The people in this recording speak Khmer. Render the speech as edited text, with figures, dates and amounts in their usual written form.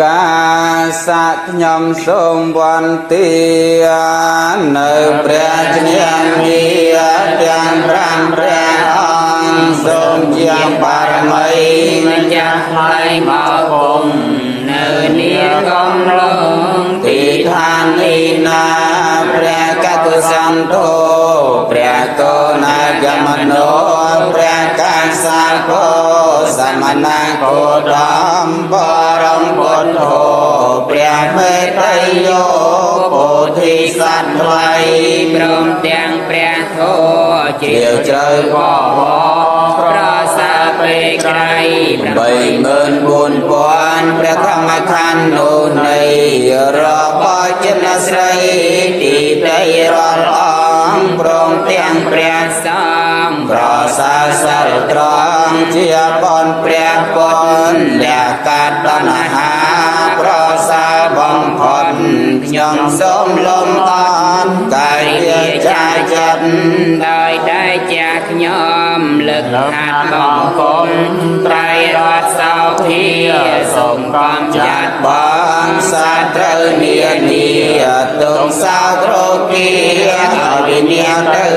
កាសៈ ខ្ញុំសូមវន្តានៅព្រះជំនាទាំង5ព្រះអង្គ សូមជាបារមី ម្ចាស់ថ្លៃមកគុំនៅនាកំឡុង ទីឋាននេះណា ព្រះកតុសន្ធោ ព្រះកោណាយមនោ ព្រះកាសាកោ សមណគោតមបរមពុទ្ធោ ព្រះមេតយោពោធិសត្វថ្លៃ ព្រមទាំងព្រះធម៌ ជ្រាលជ្រៅ បវរប្រសាពេក្រៃ 84000 ព្រះធម្មខណ្ឌនោះនៃរបស់ចិនស្រីទីតីរាល់អង្គ ព្រមទាំងព្រះ សង្ឃ ប្រសាសិលត្រង់ជាបនព្រះពុនលះកាត់តណ្ហាប្រសាបំផុត ខ្ញុំសូមលំអន់កាយវាចាចិត្ត ដោយដែលចាខ្ញុំលើកហាត់បង្គំត្រៃរតសោភា សូមកំចាត់ បងសាត្រូវនានាទុំសោករោគាឲ្យវិញ្ញាទៅ